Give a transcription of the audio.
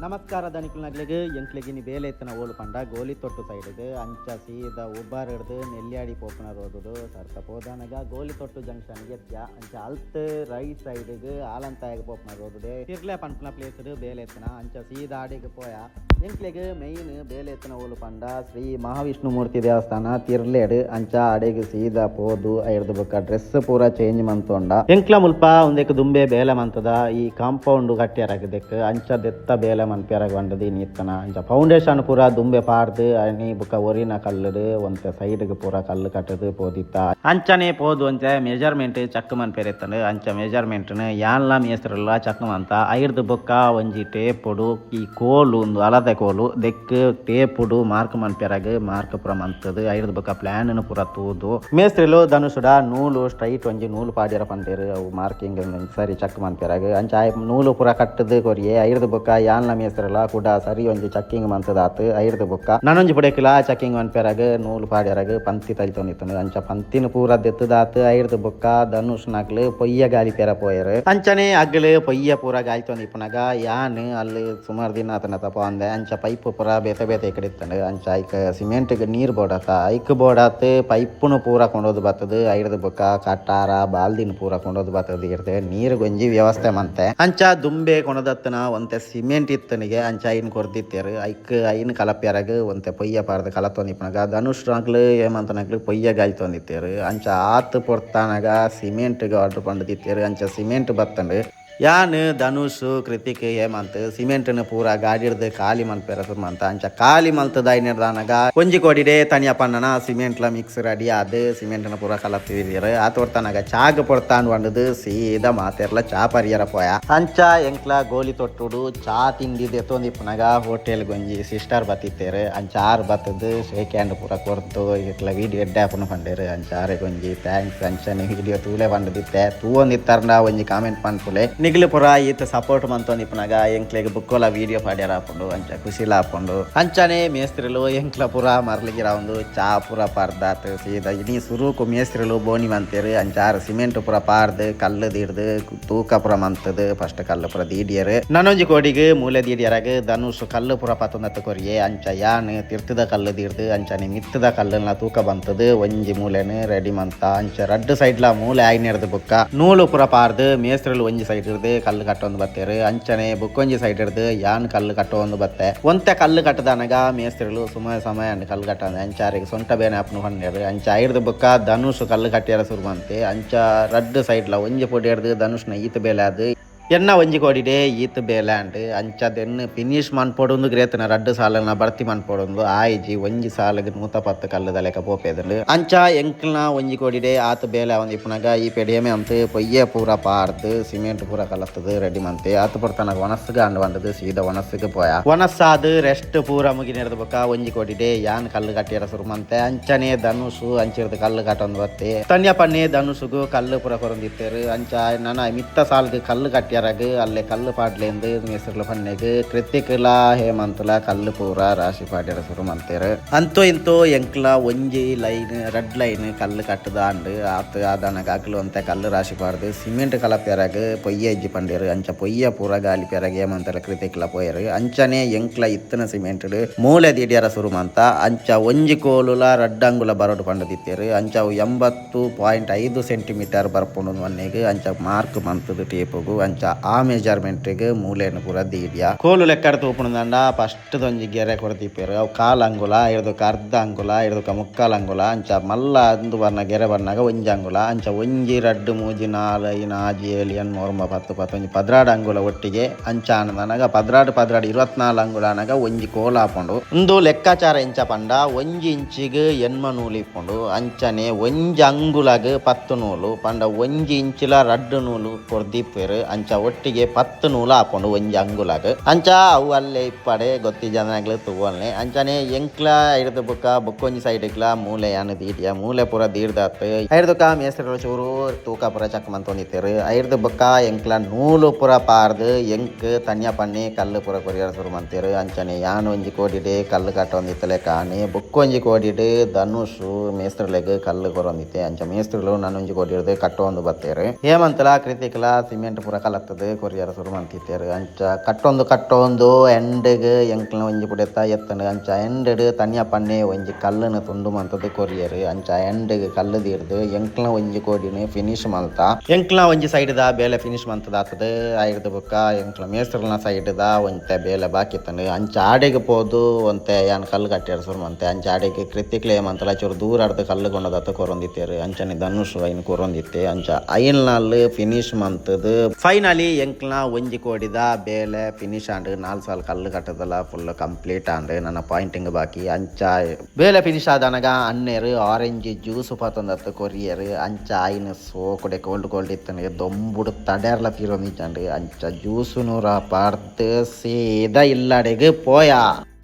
ನಮಸ್ಕಾರ ದನಿಕುಲ್ನಗ್ಲಿಗ್. ಎಂಕ್ಲೆಗ್ ಇನಿ ಬೇಲೆ ಇತ್ತಿನ ಓಲು ಪಂಡ ಗೋಲಿತೊಟ್ಟು ಸೈಡ್ಗ್. ಅಂಚ ಸೀದ ಉಬಾರ್ ಡ್ದ್ ನೆಲ್ಯಾಡಿ ಪೋಪುನ ರೋಡುಡು ಸರ್ತ ಪೋದಾನಗ ಗೋಲಿತೊಟ್ಟು ಜಂಕ್ಷನ್ ಎತ್ಯ. ಅಂಚ ಅಲ್ತ್ ರೈಟ್ ಸೈಡ್ಗ್ ಆಲಂತಾಯಗ್ ಪೋಪುನ ರೋಡುಡೆ ತಿರ್ಲೆ ಪನ್ಪುನ ಪ್ಲೇಸ್ ಬೇಲೆ ಇತ್ತಿನ. ಅಂಚ ಸೀದ ಆಡೆಗ್ ಪೋಯ. ಎಂಕ್ಲೆಗ್ ಮೈನ್ ಬೇಲೆ ಇತ್ತಿನ ಓಲು ಪಂಡ ಶ್ರೀ ಮಹಾವಿಷ್ಣು ಮೂರ್ತಿ ದೇವಸ್ಥಾನ ತಿರ್ಲೆಡ್. ಅಂಚ ಅಡೆಗ್ ಸೀದಾ ಪೋದು ಐರ್ದ್ ಬೊಕ್ಕ ಡ್ರೆಸ್ ಪೂರ ಚೇಂಜ್ ಮಂತೊಂಡ. ಎಂಕ್ಲ ಮುಲ್ಪ ಉಂದೆಕ್ ದುಂಬೆ ಬೇಲೆ ಮಂತದ ಈ ಕಾಂಪೌಂಡ್ ಕಟ್ಟ್ಯರಗ್ ದೆಕ್ ಅಂಚ ದೆತ್ತ ಬೇಲೆ ಮನ್ಪ್ಯರಗ್ ಪಂಡದ್ ಇನಿ ಇತ್ತನ. ಅಂಚ ಫೌಂಡೇಶನ್ ಪೂರ ದುಂಬೆ ಪಾಡ್ದ್ ಅನಿ ಬೊಕ್ಕ ಒರಿನ ಕಲ್ಲುಡು ಒಂತೆ ಸೈಡ್ ಗ್ ಪೂರ ಕಲ್ಲು ಕಟ್ಟುದು ಪೋದಿತ್ತ. ಅಂಚನೆ ಪೋದು ಒಂತೆ ಮೆಜರ್ಮೆಂಟ್ ಚಕ್ ಮನ್ಪೆರೆ ಇತ್ತಂಡ್. ಅಂಚ ಮೆಜರ್ಮೆಂಟ್ ನ್ ಯಾನ್ಲ ಮೇಸ್ತ್ರುಲ ಚಕ್ ಮಂತ. ಐರ್ದ್ ಬೊಕ್ಕ ಒಂಜಿ ಟೇಪುಡು ಈ ಕೋಲು ಉಂದು ಅಳತೆ ಕೋಲು ದೆಕ್ ಟೇಪುಡು ಮಾರ್ಕ್ ಮನ್ಪ್ಯರಗ್ ಮಾರ್ಕ್ ಪೂರ ಮಂತುದು ಐರ್ದ್ ಬೊಕ್ಕ ಪ್ಲಾನ್ ನ್ ಪೂರ ತೂದು ಮೇಸ್ತ್ರಿಲು ಧನುಷುಡ ನೂಲು ಸ್ಟ್ರೈಟ್ ಒಂಜಿ ನೂಲು ಪಾಡ್ಯರ ಪಂಡೆರ್. ಅವು ಮಾರ್ಕಿಂಗ್ ಸರಿ ಚಕ್ ಮನ್ಪ್ಯರಗ್. ಅಂಚ ಆಯೆ ನೂಲು ಪೂರ ಕಟ್ಟುದು ಕೊರಿಯೆ. ಐರ್ದ್ ಬೊಕ್ಕ ಯಾನ್ಲ ಮೇಸ್ತ್ರಿಲ ಕುಡ ಸರಿ ಒಂಜಿ ಚಕ್ಕಿಂಗ್ ಮಂತುದಾತ್. ಐರ್ದ್ ಬೊಕ್ಕ ನನೊಂಜಿ ಪುಡೆಕ್ಲ ಚಕ್ಕಿಂಗ್ ಮನ್ಪ್ಯರಗ್ ನೂಲು ಪಾಡ್ಯರಗ್ ಪಂತಿ ತೈತೊಂದಿತ್ತುಂಡು. ಅಂಚ ಪಂತಿನ ಪೂರ ದೆತ್ತುದಾತ್. ಐರ್ದ್ ಬೊಕ್ಕ ಧನುಷ್ ನಕ್ಲು ಪೊಯ್ಯ ಗಾಲಿಪ್ಯರ ಪೋಯೆರ್. ಅಂಚನೆ ಅಗ್ಲು ಪೊಯ್ಯ ಪೂರ ಗಾಲಿತೊಂದಿಪ್ಪುನಗ ಯಾನ್ ಅಲ್ಲಿ ಸುಮಾರು ದಿನ ಆತನ ಪೋಂದೆ. ಅಂಚ ಪೈಪ್ ಪೂರ ಬೇತೆ ಬೇತೆ ಇಕಡೆ ಇತ್ತಂಡು. ಅಂಚ ಐಕ್ ಸಿಮೆಂಟ್ ಗ್ ನೀರ್ ಬೋಡತ್ತ, ಐಕ್ ಬೋಡಾತ್ ಪೈಪುನು ಪೂರ ಕೊಂಡೋದು ಬತ್ತದು. ಐರ್ದ್ ಬೊಕ್ಕ ಕಟಾರ ಬಾಲ್ದಿನ ಪೂರ ಕೊಂಡೋದು ಬತ್ತದು ಇರ್ದ್ ನೀರ್ ಒಂಜಿ ವ್ಯವಸ್ಥೆ ಮಂತೆ. ಅಂಚ ದುಂಬೆ ಕೊನದತ್ತನ ಒಂತೆ ಸಿಮೆಂಟ್ ಇತ್ತನಿಗೆ. ಅಂಚ ಐನ್ ಕೊರ್ದಿತ್ತೆರ್. ಐಕ್ ಐನ್ ಕಲಪ್ಯರಗ್ ಒಂತೆ ಪೊಯ್ಯ ಪಾರ್ದ್ ಕಲತೊಂದಿಪ್ಪುನಗ ಧನುಷ್ ನಕ್ಲು ಹೇಮಂತ್ ನಕ್ಲು ಪೊಯ್ಯ ಗಾಲಿತೊಂದಿತ್ತೆರ್. ಅಂಚ ಆತ್ ಪೊರ್ತಾನಗ ಸಿಮೆಂಟ್ ಗ್ ಆರ್ಡರ್ ಪಂಡ್ದಿತ್ತೆರ್. ಅಂಚ ಸಿಮೆಂಟ್ ಬತ್ತಂಡ್. ಯಾನ್ ಧನುಷ್ ಕೃತಿಕ್ ಹೇಮಂತ್ ಸಿಮೆಂಟ್ ನ್ ಪೂರ ಗಾಡಿರ್ದ್ ಖಾಲಿ ಮನ್ಪೆರೆ ಸುರು ಮಂತ. ಅಂಚ ಖಾಲಿ ಮಲ್ತದ ಐನೆರ್ದಾನಗ ಒಂಜಿ ಕೋಡಿಡೆ ತನಿಯ ಪನ್ನನ ಸಿಮೆಂಟ್ ಲ ಮಿಕ್ಸ್ ರೆಡಿ ಆದ್ ಸಿಮೆಂಟ್ ನ ಪೂರ ಕಲತ್ತಿದಿರ್. ಆತ್ ಪೊರ್ತಾನಗ ಚಾಗ್ ಪೊರ್ತಾಂಡ್ ಪಂಡುದು ಸೀದಾ ಮಾತೆರ್ಲ ಚಾ ಪರಿಯರ ಪೋಯ. ಅಂಚ ಎಂಕ್ಲ ಗೋಲಿ ತೊಟ್ಟುಡು ಚಾ ತಿಂಡಿ ದೆತ್ತೊಂದಿಪ್ಪುನಗ ಹೋಟೆಲ್ ಒಂಜಿ ಸಿಸ್ಟರ್ ಬತ್ತಿತ್ತೆರ್. ಅಂಚ ಆರ್ ಬತ್ತದು ಶೇಕ್ ಹ್ಯಾಂಡ್ ಪೂರ ಕೊರ್ದು ಇಕ್ಲ ವಿಡಿಯೋ ಎಡ್ಡೆ ಆಪುಂಡು ಪಂಡೆರ್. ಅಂಚ ಆರೆಗ್ ಒಂಜಿ thanks. ಅಂಚನೆ ವಿಡಿಯೋ ತೂಲೆ ಪಂಡುದಿತ್ತೆ. ತೂವೊಂದಿತ್ತರ್ಂಡ ಒಂಜಿ ಕಾಮೆಂಟ್ ಪನ್ಪುಲೆ. ನಿಗ್ಲು ಪೂರ ಈತ್ ಸಪೋರ್ಟ್ ಮಂತೊಂದಿಪ್ಪುನಗ ಎಂಕ್ಲೆಗ್ ಬುಕ್ಕೊಲ ವಿಡಿಯೋ ಪಾಡ್ಯರ ಆಪುಂಡು. ಅಂಚ ಖುಷಿಲ ಆಪುಂಡು. ಅಂಚನೆ ಮೇಸ್ತ್ರಿಲು ಎಂಕ್ಲ ಪೂರ ಮರ್ಲಿಗಿರ ಒಂದು ಚಾ ಪೂರ ಪರ್ದಾತ್ ಸೀದಾ ಇನಿ ಸುರುಕು ಮೇಸ್ತ್ರಿಲು ಬೋನಿ ಮಂತೆರ್. ಅಂಚ ಆರ್ ಸಿಮೆಂಟ್ ಪೂರ ಪಾರ್ದ್ ಕಲ್ಲು ದೀಡ್ದು ತೂಕ ಪೂರ ಮಂತದು ಫಸ್ಟ್ ಕಲ್ಲು ಪೂರ ದೀಡಿಯರ್. ನನೊಂಜಿ ಕೋಡಿಗ್ ಮೂಲೆ ದೀಡಿಯರಾಗ ಧನುಷ್ ಕಲ್ಲು ಪೂರ ಪತ್ತೊಂದತ್ತು ಕೊರಿಯೆ. ಅಂಚ ಯಾನ್ ತಿರ್ತದ ಕಲ್ಲು ದೀಡ್ದು ಅಂಚನೆ ಮಿತ್ತದ ಕಲ್ಲುನ ತೂಕ ಬಂತದು ಒಂಜಿ ಮೂಲೆನ್ ರೆಡಿ ಮಂತ. ಅಂಚ ರಡ್ಡ್ ಸೈಡ್ಲ ಮೂಲೆ ಆಯ್ನೆರ್ದು ಬೊಕ್ಕ ನೂಲು ಪೂರ ಪಾರ್ದ್ ಮೇಸ್ತ್ರಿಲು ಒಂಜಿ ಸೈಡ್ ಇರ್ದ್ ಕಲ್ಲು ಕಟ್ಟೊಂದು ಬತ್ತೆರ್. ಅಂಚನೆ ಬುಕ್ಕೊಂಜಿ ಸೈಡ್ ಇರ್ದ್ ಯಾನ್ ಕಲ್ಲು ಕಟ್ಟೊಂದು ಬತ್ತೆ. ಒಂತೆ ಕಲ್ಲು ಕಟ್ಟದನಗ ಮೇಸ್ತ್ರಿಲು ಸುಮಾರು ಸಮಯ ಅಂಡ್ ಕಲ್ಲು ಕಟ್ಟಂದೆ. ಅಂಚ ಆರೆಗ್ ಸೊಂಟ ಬೇನೆ ಆಪುಂಡು ಪಂಡೆರ್. ಅಂಚ ಐರ್ದ್ ಬೊಕ್ಕ ಧನುಷ್ ಕಲ್ಲು ಕಟ್ಟಿಯರ ಸುರು ಮಂತೆ. ಅಂಚ ರಡ್ಡ್ ಸೈಡ್ಲ ಒಂಜಿ ಪೊಡಿ ಧನುಷ್ನ ಈತ್ ಬೇಲೆ ಆದ್ ಎನ್ನ ಒಂಜಿ ಕೋಡಿಡೆ ಈತ್ ಬೇಲೆ ಅಂಡ್. ಅಂಚ ದೆನ್ ಫಿನಿಶ್ ಮನ್ಪೊಡುಂದು ಗ್ರೇತನ ರಡ್ಡ್ ಸಾಲನ ಭರ್ತಿ ಮನ್ಪೊಡುಂದು ಆಯ್ಜಿ. ಒಂಜಿ ಸಾಲಗ್ 110 ಕಲ್ಲುದ ಲೆಕ್ಕ ಪೋಪೆದುಂಡು. ಅಂಚ ಎಂಕ್ಲ್ನ ಒಂಜಿ ಕೋಡಿಡೆ ಆತ್ ಬೇಲೆ ಆವೊಂದಿಪ್ಪುನಗ ಈ ಪೆಡಿಯಮೆ ಅಂತ್ ಪೊಯ್ಯೆ ಪೂರ ಪಾರ್ದ್ ಸಿಮೆಂಟ್ ಪೂರ ಕಲತ್ತದು ರೆಡಿ ಮಂತೆ. ಆತ್ ಪೊರ್ತನಗ ಒಣಸ್ಗ್ ಅಂಡ್ ಪಂಡುದು ಸೀದಾ ಒಣಸ್ಗ್ ಪೋಯ. ಒಣಸ್ಸಾದ್ ರೆಸ್ಟ್ ಪೂರ ಮುಗಿನೆರ್ದು ಬೊಕ್ಕ ಒಂಜಿ ಕೋಡಿಡೆ ಯಾನ್ ಕಲ್ಲು ಕಟ್ಟಿಯರ ಸುರು ಮಂತೆ. ಅಂಚನೆ ಧನುಷು ಅಂಚಿರ್ದು ಕಲ್ಲು ಕಟ್ಟೊಂದು ಬತ್ತೆ. ತನ್ಯ ಪನ್ನೆ ಧನುಷುಗು ಕಲ್ಲು ಪೂರ ಕೊರೊಂದಿತ್ತೆರ್. ಅಂಚ ನನ ಮಿತ್ತ ಸಾಲ್ಗ್ ಕಲ್ಲು ಕಟ್ಟಿಯರಗ್ ಅಲ್ಲೇ ಕಲ್ಲು ಪಾಡ್ಲೆಂದು ಮೇಸ್ತ್ರುಲು ಪನ್ನೆಗ್ ಕೃತಿಕ್ಲ ಹೇಮಂತ್ಲ ಕಲ್ಲು ಪೂರ ರಾಶಿ ಪಾಡ್ಯರ ಸುರು ಮಂತೆರ್. ಅಂತೋ ಇಂತೋ ಎಂಕ್ಲ ಒಂಜಿ ಲೈನ್ ರಡ್ ಲೈನ್ ಕಲ್ಲು ಕಟ್ಟದ ಅಂಡ್. ಆತ್ ಆದನಗ ಅಕ್ಲು ಒಂತೆ ಕಲ್ಲು ರಾಶಿ ಪಾಡ್ದು ಸಿಮೆಂಟ್ ಕಲಪ್ಯರಗ್ ಪೊಯ್ಯ ಇಜ್ಜಿ ಪಂಡೆರ್. ಅಂಚ ಪೊಯ್ಯ ಪೂರ ಗಾಲಿಪ್ಯರಗ್ ಹೇಮಂತಲ ಕೃತಿಕ್ಲ ಪೋಯೆರ್. ಅಂಚನೆ ಎಂಕ್ಲ ಇತ್ತನ ಸಿಮೆಂಟ್ ಮೂಲೆ ದಿಡಿಯರ ಸುರು ಮಂತ. ಅಂಚ ಒಂಜಿ ಕೋಲುಲ ರಡ್ಡ್ ಅಂಗುಲ ಬರೋಡು ಪಂಡದಿತ್ತೆರ್. ಅಂಚ ಅವು 80.5 ಸೆಂಟಿಮೀಟರ್ ಬರ್ಪುಂಡು ಮನ್ನೆಗ್. ಅಂಚ ಮಾರ್ಕ್ ಮಂತದು ಟೇಪುಗು. ಅಂಚ ಆ ಮೆಜರ್ಮೆಂಟ್ ಗ್ ಮೂಲೆನ್ ಪೂರ ದೀಡ್ಯ. ಕೋಲು ಲೆಕ್ಕಡ್ ತೂಪುಂಡಂಡ ಫಸ್ಟ್ ಒಂಜಿ ಗೆರೆ ಕೊರ್ದಿಪ್ಪೆರ್. ಅವು ಕಾಲ್ ಅಂಗುಲ, ಐರ್ದೊಕ ಅರ್ಧ ಅಂಗುಲ, ಐರ್ದೊಕ ಮುಕ್ಕಾಲ್ ಅಂಗುಲ. ಅಂಚ ಮಲ್ಲ ಅಂದು ಬರ್ನ ಗೆರೆ ಬರ್ನಾಗ ಒಂಜಿ ಅಂಗುಲ. ಅಂಚ 1 2 3 4 5 6 7 8 9 10 11 12 ಅಂಗುಲ ಒಟ್ಟಿಗೆ. ಅಂಚ ಆನಗ 12 12 24 ಅಂಗುಲ ಆನಗ ಒಂಜಿ ಕೋಲ ಆಪುಂಡು. ಉಂದು ಲೆಕ್ಕಾಚಾರ ಎಂಚ ಪಂಡ ಒಂಜಿ ಇಂಚಿಗ್ 80 ನೂಲು ಇಪ್ಪುಂಡು. ಅಂಚನೆ ಒಂಜಿ ಅಂಗುಲಗ್ 10 ನೂಲು ಪಂಡ ಒಂಜಿ ಇಂಚಿಲ 2 ನೂಲು ಕೊರ್ದಿಪ್ಪೆರ್. ಅಂಚ ಒಟ್ಟಿಗೆ 10 ನೂಲು ಆಪುಂಡು ಒಂಜಿ ಅಂಗುಲಗ್. ಅಂಚ ಅವು ಅಲ್ಲೇ ಇಪ್ಪಡೆ ಗೊತ್ತಿ ಜನಗ್ಲು ತೂವಲ್ನೆ. ಅಂಚನೆ ಎಂಕ್ಲ ಐರ್ದ ಬೊಕ್ಕ ಬೊಕ್ಕೊಂಜಿ ಸೈಡ್ಗ್ಲ ಮೂಲೆ ಯಾನ್ ದೀಡಿಯ. ಮೂಲೆ ಪೂರ ದೀಡ್ದಾತ್ ಐರ್ದೊಕ ಮೇಸ್ತ್ರಿಲು ಚೂರು ತೂಕ ಪೂರ ಚಕ್ ಮಂತೊಂದಿತ್ತೆರ್. ಐರ್ದ ಬೊಕ್ಕ ಎಂಕ್ಲ ನೂಲು ಪೂರ ಪಾರ್ದ್ ಎಂಕ್ ತನ್ಯ ಪನ್ನಿ ಕಲ್ಲು ಪೂರ ಕೊರಿಯರ ಸುರು ಮಂತೆರ್. ಅಂಚನೆ ಯಾನ್ ಒಂಜಿ ಕೋಡಿಡೆ ಕಲ್ಲು ಕಟ್ಟೊಂದಿತ್ತಲೆ ಕಾಣಿ ಬೊಕ್ಕೊಂಜಿ ಕೋಡಿಡ್ ಧನುಷು ಮೇಸ್ತ್ರಿಲೆಗ್ ಕಲ್ಲು ಕೊರೊಂದಿತ್ತೆ. ಅಂಚ ಮೇಸ್ತ್ರಿಲು ನನೊಂಜಿ ಕೋಡಿಡ್ದು ಕಟ್ಟೊಂದು ಬತ್ತೆರ್. ಹೇಮಂತಲ ಕೃತಿಕ್ಲ ಸಿಮೆಂಟ್ ಪೂರ ಕಲತ್ತದು. ಕಟ್ಟುದು ಕೊರಿಯರ ಸುರು ಮಂತಿತ್ತೆರ್. ಅಂಚ ಕಟ್ಟೊಂದು ಕಟ್ಟೊಂದು ಎಂಡ್ಗ್ ಎಂಕ್ಲ ಒಂಜಿ ಪುಡೆತ ಎತ್ತಂಡು. ಅಂಚ ಎಂಡ್ ತನಿಯ ಪನ್ನೆ ಒಂಜಿ ಕಲ್ಲುನು ತುಂಡು ಮಂತುದು ಕೊರಿಯರ್. ಅಂಚ ಎಂಡ್ಗ್ ಕಲ್ಲು ದೀಡ್ದು ಎಂಕ್ಲ ಒಂಜಿ ಕೋಡಿನ ಫಿನಿಶ್ ಮಲ್ತ. ಎಂಕ್ಲ ಒಂಜಿ ಸೈಡ್ ದ ಬೇಲೆ ಫಿನಿಶ್ ಮಂತುದಾತುದು ಐರ್ದ್ ಬೊಕ್ಕ ಎಂಕ್ಲ ಮೇಸ್ತ್ರಲ್ನ ಸೈಡ್ ದ ಒಂತೆ ಬೇಲೆ ಬಾಕಿ ಇತ್ತುಂಡು. ಅಂಚ ಆಡೆಗ್ ಪೋದು ಒಂತೆ ಯಾನ್ ಕಲ್ಲು ಕಟ್ಟಿಯರ ಸುರು ಮಂತೆ. ಅಂಚ ಆಡೆಗ್ ಕೃತಿಕ್ಲೆ ಮಂತಲ ಚೂರು ದೂರ ಅರ್ದ್ ಕಲ್ಲು ಕೊಂಡದತ್ತ ಕೊರೊಂದಿತ್ತೆರ್. ಅಂಚನೆ ಧನುಷ್ ಐನ್ ಕೊರೊಂದಿತ್ತೆ. ಅಂಚ ಐಲ್ನಾಲ್ ಫಿನಿಶ್ ಮಂತುದು ಫೈನಲಿ ಎಂಕ್ಲ ಒಂಜಿ ಕೋಡಿದ ಬೇಲೆ ಫಿನಿಶ್ ಆಂಡ್. 4 ಸಾಲ್ ಕಲ್ಲು ಕಟ್ಟದಲ ಫುಲ್ ಕಂಪ್ಲೀಟ್ ಆಂಡ್. ನನ್ನ ಪಾಯಿಂಟಿಂಗ್ ಬಾಕಿ. ಅಂಚ ಬೇಲೆ ಫಿನಿಶ್ ಆದನಗ ಅನ್ನೆರ್ ಆರೆಂಜ್ ಜ್ಯೂಸ್ ಪತೊಂದತ್ತು ಕೊರಿಯರ್. ಅಂಚ ಐನ್ ಸೋಕುಡೆ ಕೋಲ್ಡ್ ಕೋಲ್ಡ್ ಇತ್ತಂಡ್. ದೊಂಬುಡು ತಡೆರ್ಲ ತೀರೊಂದಿಜ್ಜಂಡ್. ಅಂಚ ಜ್ಯೂಸ್ ನೂರ ಪಾಡ್ದು ಸೀದಾ ಇಲ್ಲಡೆಗ್ ಪೋಯಾ.